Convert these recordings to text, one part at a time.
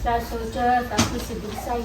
တၢ်ဆိကတၢၢ် သးခုစံးဘျုးကစၢ်ယွၤ လၢပာ်မူပာ်ဂဲၤဒံးပှၤ, ပထံၣ်န့ၢ်ဘၣ်ဒ်တၢ်ဆၢကတီၢ်ပဂ့ၤယၤဘၣ်, လၢပကရ့လိာ်မုာ်လိာ်ဘၣ်သကိးပသးဒီးကစၢ်ယွၤ, ခီဖျိတၢ်ဘူၣ်သကိးဘါသကိးကစၢ်ယွၤန့ၣ်လီၤ. တၢ်ဒီးပစံးဘျုးဟံၣ်ဖိဃီဖိတဖိထၢဖိလၢအကွဲမုာ် အိၣ်ဝဲယွၤအပှၤဂီၢ်မုၢ်သ့ၣ်တဖၣ် လၢကဟဲသးခုစံးဘျုးသကိးယွၤ ဒီးအဝဲသ့ၣ်ဟံၣ်ဖိဃီဖိတဖိထၢဖိ လၢမုၢ်ဟါဒီးကတီၢ်န့ၣ်လီၤ. ဒီးတဟါညါအံၤ ကစၢ်ယွၤကလုၢ်ကထါ လၢပ ပှၤပှၤပၢၤလၢစ့ၢ်ကီး ပှၤပၢၤလၢစ့ၢ်ကီးဝဲအသိး လၢဆူဖိခံတီၤ လၢလံာ်ထါစံးထီၣ်ပတြၢၤတကယၤခံဆံနွံအဆၢဖိတၢ ဒီးလံာ်ထါစံးထီၣ်ပတြၢၤတကယၤ လံာ်ထါစံးထီၣ်ပတြၢၤယဲၢ်ဆံအဆၢဖိခံဆံသၢ လၢဆူယခီၣ်ထံးတတီၤန့ၣ် ပနၢ်ဟူဘၣ်တၢ်ဂ့ၢ်ဖိသ့ၣ်တဖၣ်အါမး, ဒီးသရၣ်ဒိၣ်သမါထီသ့ၣ်တဖၣ်အဒံအါဂၤစံးကတိၤတ့ၢ်လံဝဲ တၢ်ပာ်လၢ ဟံၣ် ဃီအဂ့ၢ်, အဃိသတးန့ၣ်ဒီး မုၢ်တဟါညါအံၤစ့ၢ်ကီး ကဒုးသ့ၣ်နီၣ်သကိးလိာ်ပသး, ဒီးမၤလိသကိးကစၢ်ယွၤကလုၢ်ကထါ, ဒီးဟ့ၣ်ဂံၢ်ဘါသကိးလိာ်ပသး ဒီးကစၢ်ယွၤကလုၢ်ကထါလၢမုၢ်တဟါညါအံၤန့ၣ်လီၤ. သ့ၣ်ညါလၢဟံၣ်ဖိဃီဖိဒူၣ်ဖိထၢဖိတဒူၣ်အံၤန့ၣ်ဒီး ပသ့ၣ်ဘၣ်လဲၤခီဖျိကွၢ်ဆၢၣ်မဲာ်ဒီးတၢ်ကလုာ်ကလုာ်လီၤ. အဝဲသ့ၣ်ဟဲတုၤလၢတၢ်လီၢ်ဖဲအံၤန့ၣ်ဒီး ကဘၣ်လဲၤခီဖျိဝဲတၢ်ကလုာ်ကလုာ်, ဒီးတကးဒံးဘၣ်န့ၣ်ညါန့ၣ်ဒီး အဝဲသ့ၣ်ဟဲတုၤဝဲဖဲအံၤန့ၣ် တမ့ၢ်လၢအဟဲဝဲတဘျီဃီလၢတၢ်လီၢ်ဖဲအံၤဘၣ်, ဒီးဟဲဝဲလၢတၢ်လီၢ်အဂၤတတီၤ, ခီဖျိလၢထံဖိကီၢ်ဖိ အဃိသတးဒီးအဝဲသ့ၣ်ဟဲက့ၤအိၣ်ဘၣ်က့ၤဖဲအံၤ, ဒီးယမ့ၢ်ကစၢ်ယွၤအဘျုးအဖှိၣ် ကစၢ်ယွၤတၢ်ကတဲာ်ကတီၤလၢကျဲလၢပတနၢ်ပၢၢ်ဘၣ်, ဒီးပတရ့လိာ်ဘၣ်ပသးနီတဘျီဘၣ်, ပတထံၣ်လိာ်ပသးနီတဘျီဘၣ်. ဘၣ်ဆၣ်သနာ်က့ဒီး ခီဖျိလၢကစၢ်ယွၤအဘျုးအဖှိၣ်အဃိသတးဒီး ပထံၣ်လိာ်ဘၣ်ပသး, ဒီးပရ့လိာ်ဘၣ်ပသး ဒ်ဒီပုၢ်ဝဲၢ်အသိး, အဃိသတးဒီးပစံးဘျုးကစၢ်ယွၤဒိၣ်မး လၢကတဲာ်ကတီၤတၢ်ဂ့ၤကတၢၢ် လၢဟံၣ်ဖိဃီဖိအဂီၢ်, ဒီးကတဲာ်ကတီၤစ့ၢ်ကီးတၢ်ဂ့ၤကတၢၢ် လၢပဝဲနၤယၤသ့ၣ်တဖၣ်အဂီၢ်န့ၣ်လီၤ. တဟါညါအံၤန့ၣ်ဒီး ပကမၤလိသကိးတၢ်ဂ့ၢ်လၢမ့ၢ်ဝဲဒၣ်ဟံၣ်လၢအဂၢၢ်အကျၢၤ, ဟံၣ်လၢအဂၢၢ်အကျၢၤ တၢ်လၢဟံၣ်န့ၣ် ဟံၣ်ဖိဃီဖိတဖၣ် အိၣ်ဝဲဆိးဝဲအဂီၢ်, ဘၣ်တၢ်သူၣ်ထီၣ်အီၤလၢ ပှၤတဂၤဂၤ, အဃိသတးန့ၣ်ဒီး ဟံၣ်မ့ၢ်တၢ်ဘံၣ်တၢ်ဘၢလၢပဝဲနၤယၤသ့ၣ်တဖၣ်အဂီၢ်လီၤ. ပဟံၣ်ပဃီမ့ၢ်တအိၣ်ဘၣ်ဒီး ပအိၣ်ပဆိးအလီၢ်န့ၣ် တမ့ၢ်တၢ်လၢအညီဘၣ်. ဒ်န့ၣ်အသိးဒီးဟံၣ် လၢဟံၣ်တဖျၢၣ်အပူၤန့ၣ် ပသ့ၣ်ညါလၢတၢ်ဃူတၢ်ဖိးအိၣ်ဝဲဖဲန့ၣ်, ဒီးတၢ်စံးဘျုးစံးထီၣ်ပတြၢၤစ့ၢ်ကီး မ့ၢ်ဟံၣ်လၢဟံၣ်လီၢ်ခီပူၤ, ဒီးအါန့ၢ်အန့ၣ်န့ၣ် မ့ၢ်ဟံၣ်တဖျၢၣ်လၢ ပှၤလၢအအိၣ်လၢစိၤပူၤခဲလၢာ်န့ၣ် မ့ၢ်တၢ်ဒိၣ်ထီၣ်အါထီၣ်ဂီၢ်ထီၣ်အလီၢ်စ့ၢ်ကီးန့ၣ်လီၤ. အဃိသတးန့ၣ်ဒီး ပဟံၣ်ဃီကမုာ်ကပၢၤအဂီၢ်, ဒီးကဂၢၢ်ကကျၢၤအဂီၢ်န့ၣ် မ့ၢ်ဒၣ်တၢ်ပာ်ဒိၣ်ကစၢ်ယွၤ, တၢ်ပာ်ကဲကစၢ်ယွၤ ဒ်အမ့ၢ်ဟံၣ်ခိၣ်တဂၤအသိးန့ၣ်လီၤ. အဃိသတးန့ၣ်ဒီး လၢဟံၣ်တဖျၢၣ်အံၤကကဲထီၣ်အဂီၢ်န့ၣ်ဒီး ပသ့ၣ်ညါလီၤ, ပလၢာ်ပဂံၢ်ပဘါအါမး, နာ်က့ဒီး ပမ့ၢ်ကွၢ်က့ၤလၢထံလီၢ်ကီၢ်ပူၤန့ၣ်ဒီး ပက ပကဒိးန့ၢ်ဘၣ်ဟံၣ်အသီတဖျၢၣ်အဂီၢ်န့ၣ်ဒီး ပကဘၣ်ဘှီထီၣ်အီၤ, ကလၢာ်ဝဲဒၣ်ကျိၣ်စ့, ကလၢာ်ဝဲဒၣ်တၢ်ပီးတၢ်လီသ့ၣ်တဖၣ်ကလုာ်ကလုာ်, လၢမ့ၢ်ဝဲဒၣ်ဝၣ်သ့ၣ်ဖးသ့ၣ်တဖၣ် နာ်က့ဒီး ဖဲအိၣ်လၢထံလီၢ်ကီၢ်ပူၤဖဲအံၤဒီး ပနီတကလုာ်ဒီးဂံၢ်ဒီးဘါ, ဖဲအံၤန့ၣ်ဒီး ပမ့ၢ်ကွၢ်ကဒါက့ၤန့ၣ်ဒီး ဘၣ်တၢ်ဘှီပာ်န့ၢ်ဝဲဒၣ်လၢပှဲၤလံ, သနာ်က့န့ၣ်ဒီး ပဝဲ ပကဒိးန့ၢ်ဘ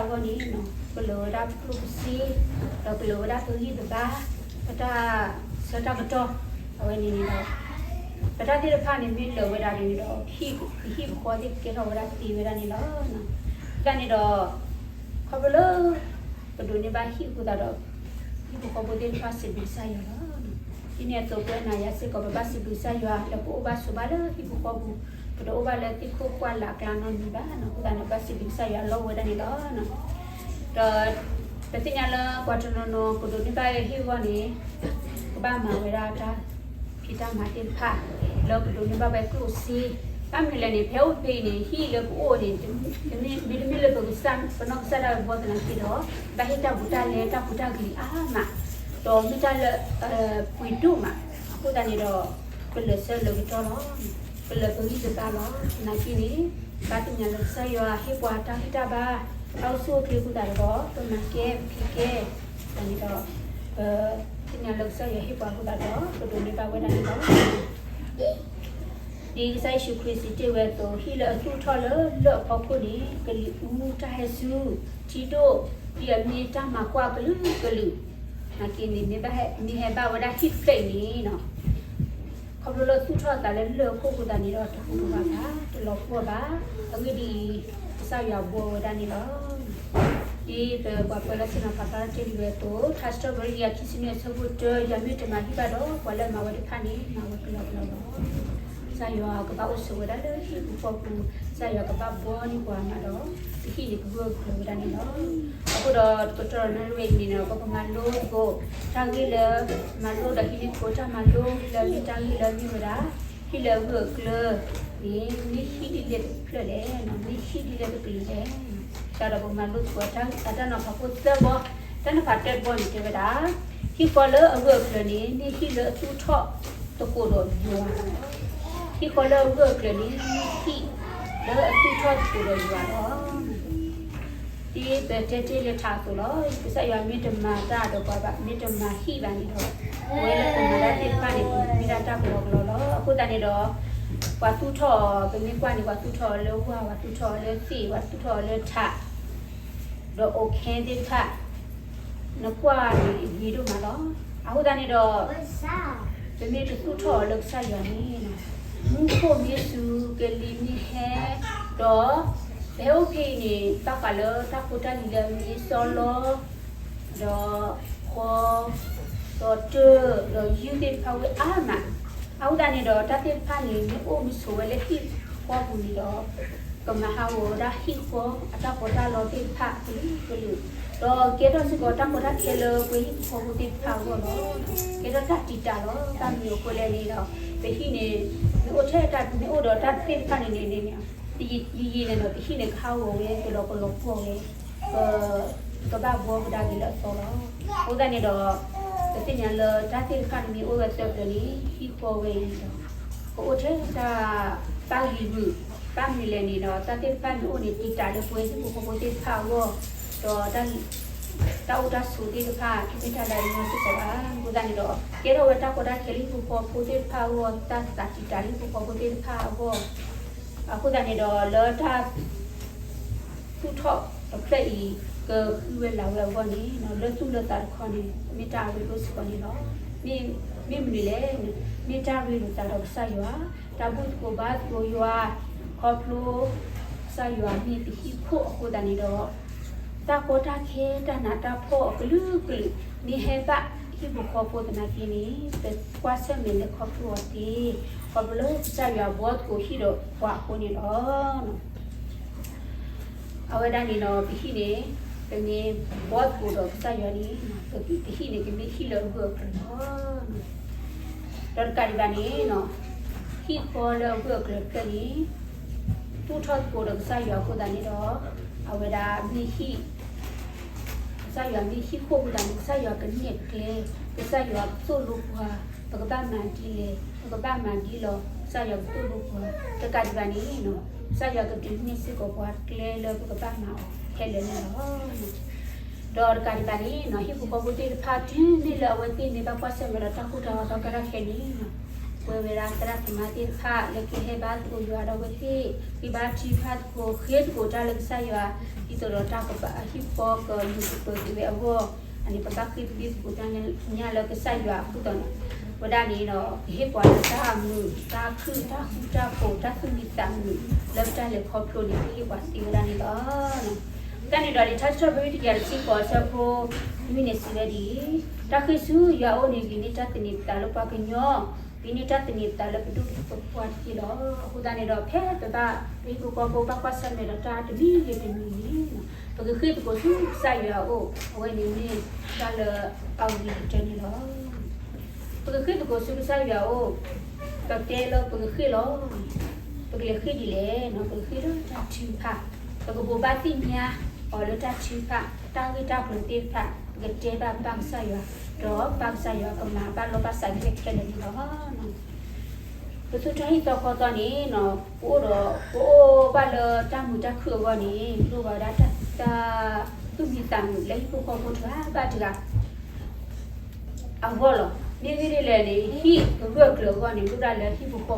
ၣ်အဂီၢ်န့ၣ် ကလၢာ်ဝဲဒၣ်ပကျိၣ်ပစ့, ဒီးကလၢာ်ဝဲဒၣ်ပဂံၢ်ပဘါ, ပတၢ်ဆၢတၢ်ကတီၢ်, အဝဲန့ၣ်န့ၣ်ဒီး ပတၢ်သ့ၣ်တဖၣ်န့ၣ်မ့ၢ်လၢာ်ဝဲဒၣ်န့ၣ်ဒီး ပဟံၣ်ပဃီသ့ၣ်ကကဲထီၣ်ဝဲဒၣ်သ့ဝဲဒၣ်န့ၣ်လီၤ. အဃိသတးန့ၣ်ဒီး ခီဖျိလၢ ပဒိးန့ၢ်ဘၣ်ဟံၣ်အဃိသတးဒီး ဟံၣ်ဖိဃီဖိသ့ၣ်တဖၣ်စံးဘျုးကစၢ်ယွၤလီၤ. ဒ်န့ၣ်အသိးပဝဲနၤယၤစ့ၢ်ကီး ပဘၣ်စံးဘျုးကစၢ်ယွၤ လၢပအိၣ်ဘၣ်ဆိးဘၣ်လၢဟံၣ်ဖိဃီပူၤ, ပတအိၣ်ဘၣ်လၢသ့ၣ်ခိၣ်ကွၢ်လၢ်အကျါနီတမံၤဘၣ်, အဃိသတးန့ၣ် ဘၣ်စံးဘျုးကစၢ်ယွၤလီၤဝဲဒၣ်န့ၣ်လီၤ. ဒီး ပသ့ၣ်ညါလၢပှၤတနီၤနီၤ ကဒိးန့ၢ်ဘၣ်ဟံၣ်အဂီၢ်န့ၣ် ကဘၣ်မၤဝဲဒၣ်တၢ်ဖံးတၢ်မၤသ့ၣ်တဖၣ် လၢကဒိးန့ၢ်ဘၣ်ဝဲကျိၣ်စ့, ဘၣ်မနုၤလဲၣ်န့ၣ် ဖဲအိၣ်ဖဲအံၤန့ၣ် ဟံၣ်လၢပအိၣ်န့ၣ် မ့တမ့ၢ်လၢပကစၢ် ပနီၢ်ကစၢ်ဒၣ်ဝဲဘှီသနာ်က့ဒီး ဘၣ်ဟ့ၣ်တၢ်ဘူးတၢ်လဲ တၢ်ဘူးတၢ်ကလံၤအါမး, ဒီးမ့ၢ်တၢ်လၢ ပှ့ၤဒိၣ်မး, အဃိသတးန့ၣ်ဒီး ပလၢာ်ဆၢလၢာ်ကတီၢ်လီၤ. ပလၢာ်ပဂံၢ်ပဘါလီၤ. သနာ်က့န့ၣ် ဘၣ်သ့ၣ်ညါလၢကစၢ်ယွၤဟ့ၣ်ပှၤတၢ်ဂံၢ်တၢ်ဘါ တၢ်အိၣ်ဆူၣ်အိၣ်ချ့အဃိသတးဒီး ပမၤကဲ ပဖံးကဲ သတးန့ၣ်ဒီး ပသ့ၣ်ညါလၢကစၢ်ယွၤဟ့ၣ်ပှၤအဃိသတးဒီး ပဒိးန့ၢ်ဘၣ်ဝဲဒၣ်န့ၣ်လီၤ. ဒ်ကစၢ်ယ့ၣ်ၡူးခရံာ်စံးတ့ၢ်ဝဲအသိး ဟံၣ်လၢအသူၣ်ထီၣ်လၢလၢၢ်အဖီခိၣ်န့ၣ် ကလံၤအူတၢ်ဟဲဆူ ထံဒိၣ် ဒ်အမ့ၢ်တၢ်မၤကွၢ်ကလုာ်ကလုာ်, နာ်က့န့ၣ် မ့ၢ်ဟဲဘၣ်ဝဲဒၣ်ဟံၣ်တဖျၢၣ်အံၤန့ၣ် ခီဖျိလၢသူၣ်ထီၣ်အသးလၢလၢၢ်ခိၣ်အဃိသတးန့ၣ်ဒီး တဟူးတဝးဘၣ်, တလီၤပှီၢ်ဘၣ်. အဂ့ၢ်ဒ်အံၤ, ကစၢ်ယွၤဘှီဝဲဒၣ်န့ၣ်လီၤ. ဒ်ပပှၤကွဲးလီၤဆ့ၣ်နီၤဖးဖျါတ့ၢ်လံဝဲအသိး, ထါစံးထီၣ်ပတြၢၤတကယၤခံဆံနွံအဆၢဖိတၢ, ယွၤမ့ၢ်တမၤဟံၣ်ဘၣ်ဒီး ပှၤလၢအမၤဝဲတဖၣ်န့ၣ် မၤဝဲကလီကလီလီၤ. ကစၢ်ယွၤကဘၣ်အိၣ်ဆိးဝဲဒၣ်လၢဟံၣ်ပူၤဃီပူၤ, ကစၢ်ယွၤကဘၣ်ဘှီန့ၢ်ပှၤမးဒီး ပဟံၣ်န့ၣ်ကဂၢၢ်ကျၢၤဝဲဒၣ်န့ၣ်လီၤ. အဃိဒီးတကတီၢ်နၣ်ရံၣ်ဝဲအံၤန့ၣ်ဒီး ပကမၤလိသကိးတၢ်ဂ့ၢ်လၢ မၤလိဒီးဟံးန့ၢ်သကိးတၢ်မၤလိလၢ မ့ၢ်တၢ်ဂ့ၢ်လၢမ့ၢ်ဝဲဒၣ် ဟံၣ်လၢအဂၢၢ်အကျၢၤန့ၣ် မ့ၢ်ဟံၣ်ဒ်လဲၣ်တဖျၢၣ်လဲၣ်, မ့ၢ်ဟံၣ်ဒ်လဲၣ်တကလုာ်လဲၣ်. ဒီးပကမၤလိသကိးတၢ် အတၢ်နီၤဖးဖိသၢဘီ, တၢ်နီၤဖးတၢတဘီန့ၣ်တဲဝဲဒၣ်, ဟံၣ်ဃီလၢအဂၢၢ်အကျၢၤန့ၣ် မ့ၢ်ဟံၣ်လၢအသူၣ်ထီၣ်သကိးဒီးယွၤလီၤ. ဟံၣ်ဃီလၢအဂၢၢ်အကျၢၤန့ၣ် မ့ၢ်ဟံၣ်လၢအသူၣ်ထီၣ်သကိးဒီးယွၤလီၤ. ဒ်ပတဲတ့ၢ်လၢထးအသိးလီၤ. ကစၢ်ယွၤမ့ၢ်တမၤတၢ်ဒီးပှၤဘၣ်, မ့ၢ်တမၤဟံၣ်ဘၣ်န့ၣ်ဒီး ပဝဲလၢပမၤတၢ်သ့ၣ်တဖၣ်န့ၣ် ပမ့ၢ်ဒၣ်တၢ်ကလီကလီလီၤ. အဃိသတးန့ၣ်ဒီး ပှၤသူၣ်ထီၣ်အီၤ ပမ့ၢ်ကွၢ်န့ၣ် ပှၤသူၣ်ထီၣ်အီၤလၢဝၢ်, ပှၤသူၣ်ထီၣ်အီၤလၢသ့ၣ်, ပှၤသူၣ်ထီၣ်အီၤလၢထး ဒီးအိၣ်ခဲသ့ၣ်တဖၣ် နကွၢ်န့ၣ်ဂ့ၤဒိၣ်မးလီၤ. အဃိသတးန့ၣ်ဒီး ပမ့ၢ်တသူၣ်ထီၣ်အီၤလၢကစၢ်ယွၤန့ၣ် မူခိၣ်မ့ၢ်စူၤ, ကလံၤမ့ၢ်ဟဲ, ဒီး ပဟဲအိၣ်ဖဲအံၤန့ၣ် ဘၣ်ဃးလၢတၢ်ဖိတၢ်လံၤလၢအမ့ၢ်စီလီ ဒီးဃီ, ဒီးတၢၢ်, ဒီးယုၢ်သ့ၣ်တဖၣ်ဝဲအါမး. အဃိသတးန့ၣ်ဒီး တၢ်သ့ၣ်တဖၣ်န့ၣ် မ့ၢ်အိၣ်မ့ၢ်ဆိးဝဲလၢဟံၣ်ဃီပူၤန့ၣ်ဒီး ကမၤဟးဂီၤဝဲဒၣ်ဟံၣ်ဃီအတၢ်ပီးတၢ်လီသ့ၣ်တဖၣ်ကလုာ်ကလုာ်, ဒီးကဲထီၣ်စ့ၢ်ကီးတၢ်ကီတၢ်ခဲလၢပှၤဟံၣ်ဖိဃီဖိသ့ၣ်တဖၣ်အဂီၢ်လီၤ. ကဲထီၣ်တၢ်တံာ်တာ်လီၤ. ဘၣ်မနုၤအဃိလဲၣ်န့ၣ်ဒီး ပဟံၣ်န့ၣ် မ့ၢ်အိၣ်ထဲတၢ် မ့ၢ်အိၣ်ဒီးတၢ်သ့ၣ်တဖၣ်န့ၣ်န့ၣ်န့ၣ် ယံာ်ယံာ်န့ၣ်ဒီး ပဟံၣ်န့ၣ်ကဟးဂီၤဝဲ ကလီၤကလီၤပှီၢ်ဝဲ ကဘၣ်ဘှီကဒါက့ၤလၢအသီလီၤ. အဃိသတးန့ၣ်ဒီး ပသ့ၣ်ညါလၢတၢ်သ့ၣ်တဖၣ်န့ၣ်မ့ၢ်အိၣ်ဝဲသၢဖျၢၣ်န့ၣ် ဟံၣ်ဃီဝဲအံၤဒီး ကအိၣ်ထဲတၢ်ပၢ်ဂံၢ်ဂုာ်, ဘၣ်မနုၤလဲၣ်န့ၣ်ဒီး တၢ်သ့ၣ်တဖၣ်မ့ၢ်အိၣ်န့ၣ် တံာ်တာ်လၢပှၤဟံၣ်ဖိဃီဖိသ့ၣ်တဖၣ်အဂီၢ်, ဒီး တၢ်အိၣ်တၢ်ဆိးသ့ၣ်တဖၣ် တမ့ၢ်တၢ်လၢအညီစ့ၢ်ကီးဘၣ်. အဃိသတးန့ၣ်ဒီး ကဲထီၣ်ဝဲတၢ်ကီတၢ်ခဲလၢဟံၣ်ဖိဃီဖိသ့ၣ်တဖၣ်အဂီၢ်, တၢ်သးတံာ်တာ်လၢဟံၣ်ဖိဃီဖိသ့ၣ်တဖၣ်အဂီၢ်, အဃိသတးန့ၣ်ဒီး လၢတၢ် သူၣ်ထီၣ်တဖျၢၣ်အံၤ ကဃုဝဲလၤဝဲအဂီၢ်န့ၣ် လၢသူၣ်လၢသးတခီန့ၣ် မ့ၢ်တၢ်အရ့ဒိၣ်စ့ၢ်ကီးန့ၣ်လီၤ. မ့ၢ်မနုၤလဲၣ်န့ၣ် မ့ၢ်တၢ်ရ့လိာ်သးဒီးကစၢ်ယွၤ, တၢ်ဘူၣ်သကိးဘါသကိးယွၤ, ခီဖျိ ကစၢ်ယွၤမ့ၢ်ပဟံၣ်ခိၣ်အဃိသတးန့ၣ်ဒီး တၢ်ကီတၢ်ခဲ တၢ်နးတၢ်ဖှီၣ်အကလုာ်ကလုာ် မ့ၢ်ဟဲဘၣ်ဟံၣ်ဖိဃီဖိသနာ်က့န့ၣ် ပကွၢ်ဆၢၣ်မဲာ်လၢခီဖျိအီၤသ့, ခီဖျိလၢကစၢ်ယွၤဘှီသကိးဟံၣ်ဒီးပှၤအဃိန့ၣ်လီၤ. အဝဲဒၣ်န့ၣ်ဒီး ပဟံၣ်န့ၣ် ပမ့ၢ်ဘှီသကိးဒီးကစၢ်ယွၤန့ၣ် ပဟံၣ်န့ၣ် ကမ့ၢ်ဟံၣ်လၢအဂၢၢ်အကျၢၤလီၤ. ဒီးတကးဒံးဘၣ်န့ၣ် ဟံၣ်ဃီလၢအဂၢၢ်အကျၢၤတဖျၢၣ်န့ၣ် သူၣ်ထီၣ်သကိးဒီးကစၢ်ယွၤအဃိသတးန့ၣ်ဒီး အဝဲဒၣ်မ့ၢ်ဟံၣ် ကစၢ်ယွၤမ့ၢ်ဟံၣ်ခိၣ်အဃိသတးန့ၣ် ကစၢ်ယွၤကနဲၣ်ကျဲ, ကစၢ်ယွၤကသိၣ်လိပှၤ, ပကဘၣ်မၤဒ်လဲၣ်, ပကဘၣ်မၤဒ်လဲၣ်, ကစၢ်ယွၤကသိၣ်လိပှၤ, တကးဒံးဘၣ်န့ၣ် ကစၢ်ယွၤကဒုးနဲၣ်စ့ၢ်ကီးပှၤကျဲလၢပကဘၣ်မၤအီၤခဲလၢာ်န့ၣ်လီၤ. ဒီးတကးဒံးဘၣ်န့ၣ် ဟံၣ်ဖိဃီဖိသ့ၣ်တဖၣ်တုၤမ့ၢ်လၢအဝဲသ့ၣ်မ့ၢ်ဘၣ်ကွၢ်ဆၢၣ်မဲာ်ဒီးတၢ်ကိၢ်တၢ်ဂီၤတၢ်ကီတၢ်ခဲန့ၣ် ပဝဲဒၣ်သရၣ်သမါသ့ၣ်တဖၣ် လၢကဟဲဘါသကိးယွၤဒီးအဝဲသ့ၣ် ဃ့ဘါထုကဖၣ်သကိး ဃ့သကိးတၢ်လၢကစၢ်ယွၤ ဒ်သိးဒီးတၢ်ကဘၣ်ဟံၣ်ဖိဃီဖိကမုာ်ကပၢၤက့ၤဝဲအဂီၢ် အန့ၣ် ပဘၣ်ဃ့သကိးတၢ်ညါလၢကစၢ်ယွၤအဃိသတးန့ၣ် ဝဲဒၣ်န့ၣ်ဒီး ကဟ့ၣ်ပှၤလၢတၢ်မုာ်တၢ်ခုၣ်တၢ်ဃူတၢ်ဖိး တၢ်သူၣ်မံသးမုာ် လၢပတၢ်လဲၤခီဖျိန့ၣ် ကဟ့ၣ်ပှၤသ့ဝဲဒၣ်န့ၣ်လီၤ. တၢ်န့ၣ်ဒီး လံာ်ထါစံးထီၣ်ပတြၢၤတကယၤတဆံဃိးအဆၢဖိနွံန့ၣ် စံးဝဲဒ်အံၤ, တၢ်ဃ့ၢ်ဆူယွၤအအိၣ်န့ၣ် ဂ့ၤန့ၢ်တၢ်သန့ၤပသးလၢပှၤကညီ, ဂ့ၤန့ၢ်တၢ်သန့ၤပသးလၢပဒိၣ်ပပှၢ်တက့ၢ်လီၤ. အဃိသတးန့ၣ်ဒီး ဖဲပဘၣ် ပဟံၣ်ဖိဃီဖိဘၣ်ကွၢ်ဆၢၣ်မဲာ်ဒီးတၢ်တမံၤဂ့ၤတမံၤဂ့ၤန့ၣ် ပကဃ့ၢ်သကိးဆူကစၢ်ယွၤအအိၣ် အဝဲန့ၣ်မ့ၢ်တၢ်လၢအဂ့ၤကတၢၢ်န့ၣ်လီၤ. ပကဃ့ၢ်သကိးဆူကစၢ်ယွၤအအိၣ် ပတဲလၢပကဃ့ၢ်လီၤ. ပကလဲၤဃ့ၢ်ဒ်လဲၣ်န့ၣ် ပကဃ့ၢ်လၢတၢ်ထုကဖၣ်, ပကဘိးဘၣ်သ့ၣ်ညါအီၤလၢတၢ်ထုကဖၣ်, တၢ်ဂ့ၢ်တၢ်ကျိၤသ့ၣ်တဖၣ် ပကတဲဘၣ်ပၢ်ကစၢ်ယွၤ, ဒီးပၢ်ကစၢ်ယွၤကမၤဘၣ်လီၢ်ဘၣ်စးက့ၤခဲလၢာ်န့ၣ်လီၤ. ပသူၣ်ထီၣ်ဟံၣ်သီဃီသီန့ၣ် ပအိၣ်ဒီး ပအိၣ်ဘၣ်လၢတၢ်မုာ်တၢ်ခုၣ်အဂီၢ်န့ၣ် ပဒိးဘၣ်ဝဲဒၣ်တၢ် သူၣ်မံသးမုာ်လၢဟံၣ်ဖိဃီဖိတဂၤဘၣ်တဂၤ အဂီၢ်လီၤ. မ့ၢ်ဂ့ၢ်ဒ်လဲၣ်န့ၣ် ဟံၣ်အဂၢၢ်အကျၢၤအဂီၢ်န့ၣ် ဒိၣ်ဒၣ်လၢဟံၣ်ဖိဃီဖ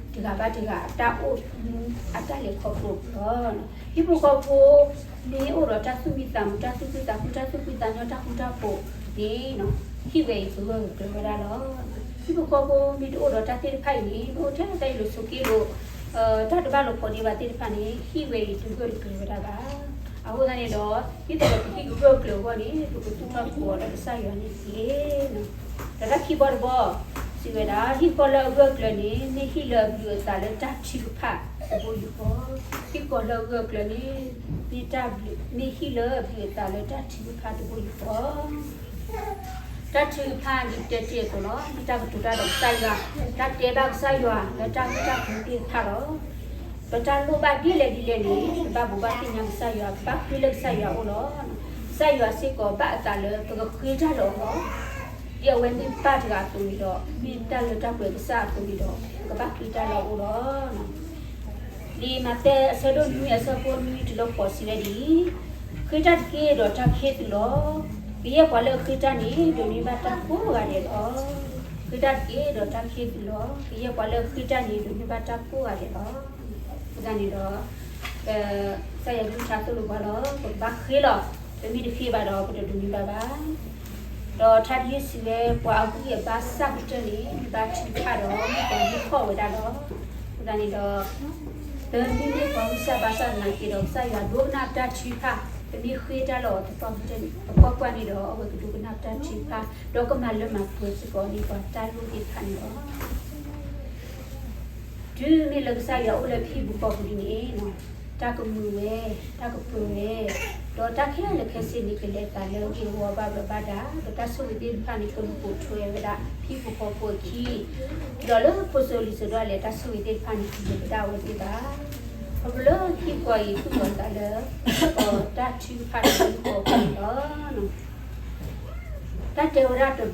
ိတဂၤဘၣ်တဂၤ အတၢ်အိၣ်မူအတၢ်လဲၤခီဖျိလီၤ. ဟံၣ်ဖိဃီဖိမ့ၢ်အိၣ်ဒီးတၢ်သူၣ်မံသးမုာ် တၢ်သူၣ်ခုသးခု တၢ်သူၣ်ဖှံသးညီ တၢ်ဃူတၢ်ဖိးန့ၣ် ဟံၣ်ဝဲအံၤကဂၢၢ်ကကျၢၤဝဲဒၣ်လီၤ. ဟံၣ်ဖိဃီဖိမ့ၢ်တအိၣ်ဒီးတၢ်သ့ၣ်တဖၣ်အံၤန့ၣ် မ့ၢ်အိၣ်ထဲတၢ်အ့ၣ်လိာ်ဆိးက့လိာ်, တၢ်တဘၣ်လိာ်ဖိးဒံးဘၣ်သ့ၣ်တဖၣ်န့ၣ် ဟံၣ်ဝဲအံၤတဂၢၢ်တကျၢၤဝဲဒၣ်ဘၣ်. အဃိသတးန့ၣ်ဒီး ဒ်သိးဒီးပဟံၣ်ကဂၢၢ်ကျၢၤအဂီၢ်န့ၣ် ပကသူၣ်ထီၣ်သကိးဒီးကစၢ်ယွၤန့ၣ်တက့ၢ်. ဒီးတၢ်ခံဘီတဘီ စံးဝဲဒၣ် ဟံၣ်ဃီလၢအဂၢၢ်ကျၢၤန့ၣ် မ့ၢ်ဟံၣ်လၢအဘျုးအသးလၢတၢ်ထုကဖၣ်တဘိယူၢ်ဃီ, ဟံၣ်ဃီလၢအဂၢၢ်ကျၢၤန့ၣ် မ့ၢ်တၢ်ဘျုး, မ့ၢ်ဟံၣ်လၢအဘျုးအသးလၢတၢ်ထုကဖၣ်တဘိယူၢ်ဃီ. တၢ်ထုကဖၣ်ဒ်တဲတ့ၢ်အသိးလီၤ. မ့ၢ်တၢ်ကတိၤတၢ်ဒီးကစၢ်ယွၤ, တၢ်တဲဘၣ်ကစၢ်ယွၤလၢတၢ်ဂ့ၢ်တၢ်ကျိၤသ့ၣ်တဖၣ်လီၤ. ပတၢ်လိၣ်ဘၣ်ဒ်လဲၣ်ဒ်လဲၣ်န့ၣ် ပဘၣ်ဘိးဘၣ်သ့ၣ်ညါကစၢ်ယွၤ, ပဘၣ်ဃ့လၢကစၢ်ယွၤအအိၣ်လီၤ. ကစၢ်ယွၤစ့ၢ်ကီးဘၣ်အသးလၢပကဃ့တၢ်လၢအီၤလီၤ. ဒ်အဝဲမ့ၢ်ပၢ်တဂၤအသိးန့ၣ်ဒီး မ့ၢ်တၢ်လၢတၢ်ပှဲၤကစၢ်အသိးန့ၣ်ဒီး ပကဘၣ်ဃ့တၢ်လၢအအိၣ်လီၤ. လံာ်မးသဲအဆၢဒိၣ်နွံအဆၢဖိနွံတုၤလၢဃိးစံးဝဲဒ်အံၤ, ဃ့တၢ်တက့ၢ်ဒီးတၢ်ခံးသူၣ်လီၤ. ကယဲၢ်ပှၤလၢအဃ့တၢ်န့ၣ် ဒိးန့ၢ်ဘၣ်တၢ်ကိးဂၤဒဲးလီၤ. ဃ့တၢ်တက့ၢ်ဒီးတၢ်ခံးသူၣ်လီၤ. ကယဲၢ်ပှၤလၢအဃ့တၢ်န့ၣ် ဒိးန့ၢ်ဘၣ်တၢ်ကိးဂၤဒဲးလီၤ. အဃိသတးန့ၣ်ဒီး ကစၢ်ယွၤကလုၢ်ကထါသိၣ်လိပှၤလီၤ. ပကဘၣ်ဃ့လီၤ. ပမ့ၢ်တဃ့ဘၣ်ဒီး ပတဒိးန့ၢ်ဘၣ်ဘၣ်. ဒီးထါတယုၢ်စံးဝဲ ပှၤအဂံၢ်အဘါစၢ်ကတၢၢ်န့ၣ် ဘါထုကဖၣ်ဒီး မ့ၢ်ပှၤဟံးဖီၣ်ဝဲဒၣ်လီၤ. အဃိသတးန့ၣ်ဒီး ပမ့မ့ၢ်ပှၤဂံၢ်စၢ်ဘါစၢ်သနာ်က့ဒီး ကစၢ်ယွၤဒိကနၣ်ပတၢ်ထုကဖၣ်, ပမ့ၢ်ဃ့တၢ်လၢအီၤသပှၢ်ပူၤန့ၣ်ဒီး အဝဲကဒိကနၣ်ပတၢ်ထုကဖၣ်, ဒီးကမၤလၢမၤပှဲၤစ့ၢ်ကီးန့ၢ်ပှၤတၢ်လိၣ်သ့ၣ်တဖၣ်န့ၣ်လီၤ. တုၤမ့ၢ်လၢကစၢ်ယွၤအိၣ်လၢပဟံၣ်ပူၤဃီပူၤဒ်န့ၣ် တၢ်ကမုာ်ဝဲ, တၢ်ကပၢၤဝဲ, ဒီးတၢ်ခဲလၢာ်ခဲဆ့န့ၣ် ကလဲၤသးလၢဂ့ၢ်ဝီဘၣ်ဘျီးဘၣ်ဒါ, ဒီးတၢ်ဆိၣ်ဂ့ၤသ့ၣ်တဖၣ်န့ၣ် ကလူၤပိာ်ထွဲဝဲဒၣ် ဟံၣ်ဖိဃီဖိအခံ, ဒီးလၢဖိစိၤလံၤစိၤဒၣ်လဲာ် တၢ်ဆိၣ်ဂ့ၤသ့ၣ်တဖၣ်န့ၣ် ကလဲၤကဒါဝဲသ့ၣ်ဘၣ်. ခီဖျိလၢဟံၣ်ဃီအံၤ သူၣ်လီၤသးလၢ တၢ်ထုကဖၣ်တၢ်ဟံၣ်ဃီအဃိန့ၣ်လီၤ. တၢ်တဲဝဲဒၣ်တဘျီ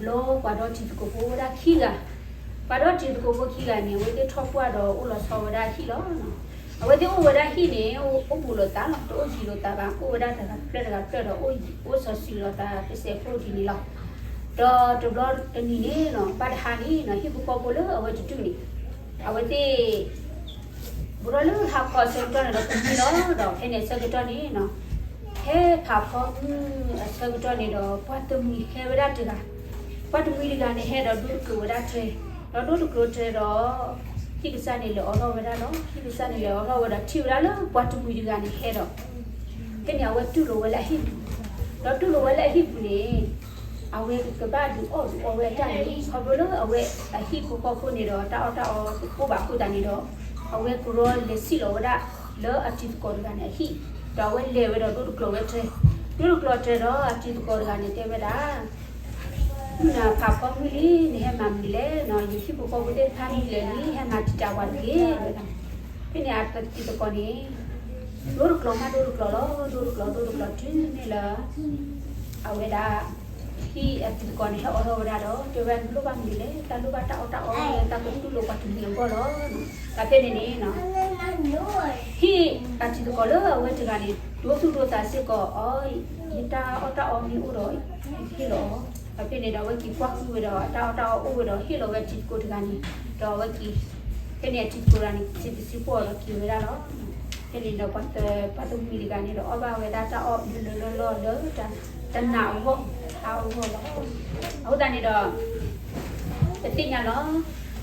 ပှၤဒီတံၤသကိးဖိဝဲဒၣ်ခံဂၤ, ပှၤဒီတံၤသကိးဖိခံဂၤန့ၣ် အဝဲသ့ၣ်ထီၣ်ပှၢ်ဒီးအိၣ်လီၤဆီဝဲဒၣ်ဟံၣ်လီၤ. အဝဲသ့ၣ်အိၣ်ဝဲဒၣ်ဟံၣ်န့ၣ် အိၣ်ဘူးလိာ်သးလီၤ, တအိၣ်ယံၤလိာ်သးဘၣ်, အိၣ်ဝဲဒၣ်တဂၤတဖျၢၣ်တဂၤတဖျၢၣ်ဒီး အိၣ်စီၤစုၤလိာ်သးတစဲးဖိဒ်န့ၣ်လီၤ. ဒီးတဘျီတနံၤန့ၣ် ဘၣ်တဟါန့ၣ် ဟံၣ်ဖိဃီဖိလၢအဝဲတဒူၣ်န့ၣ် အဝဲသ့ၣ် ဘူးထီၣ်လၢဟါခီအဆၢကတီၢ်န့ၣ်ဒီး ကမံလီၤ. ဒီးဖဲန့ၣ်အဆၢကတီၢ်န့ၣ် ဟဲဖးဖီမုၢ်အဆၢကတီၢ်န့ၣ်ဒီး ပှၤတမှံၤဟဲဝဲဒၣ်တဂၤ, ပှၤတမှံၤတဂၤန့ၣ် ဟဲဒီးဒိတကျိၤဝဲဒၣ်တြဲၤ, ဒီးဒိတကျိၤတြဲၤဒီး ဟံၣ်ကစၢ်န့ၣ်လဲၤအိးထီၣ်ဝဲဒၣ်လီၤ. ဟံၣ်ကစၢ်န့ၣ်လဲၤအိးထီၣ်ဝဲဒီး ထံၣ်ဝဲဒၣ်လၢပှၤတမှံၤတဂၤန့ၣ်ဟဲဒီး ဖဲန့ၣ်အဝဲတူၢ်လိာ်ဝဲလၢအဟံၣ်ပူၤ, ဒီးတူၢ်လိာ်ဝဲလၢအဟံၣ်ပူၤန့ၣ် အဝဲကဘၣ်ဒုးအီၣ်ဒုးအီဝဲအတၢ်န့ၣ် ခီဖျိလၢအဝဲအဟံၣ်ဖိဃီဖိန့ၣ်ဒီး တၢ်အီၣ်တၢ်အီတအိၣ်ဘၣ်အဃိသတးန့ၣ်ဒီး အဝဲကရီလဲၤစံၣ်လီၤဝဲဒၣ်လၢအတံၤသကိးတဂၤန့ၣ်အဟံၣ်, ဒီးအဝဲလဲၤဝဲဒီးဒိတကျိၤဝဲတြဲၤ, ဒိတကျိၤတြဲၤဒီးအတံၤသကိးတဂၤန့ၣ်တဲဝဲဒၣ် မုၢ်နၤဖးဖီမုၢ်လံ နဟဲမၤမနုၤလဲၣ်နီၤ, ယဟံၣ်ဖိဃီဖိသ့ၣ်တဖၣ်န့ၣ်လဲၤလံ ဟဲမၤတံာ်တာ်ပှၤတဂ့ၤဝဲဒၣ်. ဖဲန့ၣ်အတံၤသကိးန့ၣ် ဒိတကျိၤမးဒိတကျိၤလီၤ, ဒိတကျိၤဒိတကျိၤတုၤန့ၣ်လၢ အဝဲဒၣ် ဟံၣ်အတံၤသကိးန့ၣ် ဟဲအိးထီၣ်ဝဲဒၣ်ဒီး တဲဝဲဒၣ် နလိၣ်ဘၣ်မနုၤလဲၣ်, တၢ်လိၣ်ဘၣ်တၢ်အီၣ်တၢ်အီလၢတၢ်ကတူၢ်လိာ်ပှၤတမှံၤအဂီၢ်လီၤ. ဒီးဖဲန့ၣ်န့ၣ် ဟံၣ်အတံၤသကိးလၢအဝဲတဂၤန့ၣ် ဒိသူၣ်ဒိသးစ့ၢ်ကီးအီၤ, ယတၢ်အီၣ်တၢ်အီမ့ၢ်အိၣ်ဒီး ဟ့ၣ်လီၤအီၤ. ဒီးဖဲန့ၣ်ဒီး အဝဲက့ၤကွၢ်ဃုဝဲဒီး တၢ်အီၣ်တၢ်အီအိၣ်ဝဲဒီး ဟ့ၣ်လီၤဝဲအတံၤသကိးတဂၤန့ၣ်, ဒီးအဝဲက့ၤ ဖဲန့ၣ်အတံၤသကိးတဂၤန့ၣ် စံးဘျုးစံးဖှိၣ်အီၤဒီးက့ၤဝဲဒၣ်လီၤ. ဖဲန့ၣ်ဒီးပှၤတမှံၤတဂၤန့ၣ်ဒီး အီၣ်ဘၣ်ဝဲဒၣ်တၢ်အီၣ်လၢလၢလီၢ်လီၢ်လၢ တနၤအဂီၢ် ဟါအဂီၢ်လီၤ. အဃိသတးန့ၣ်ဒီး ပသ့ၣ်ညါလီၤ. လံာ်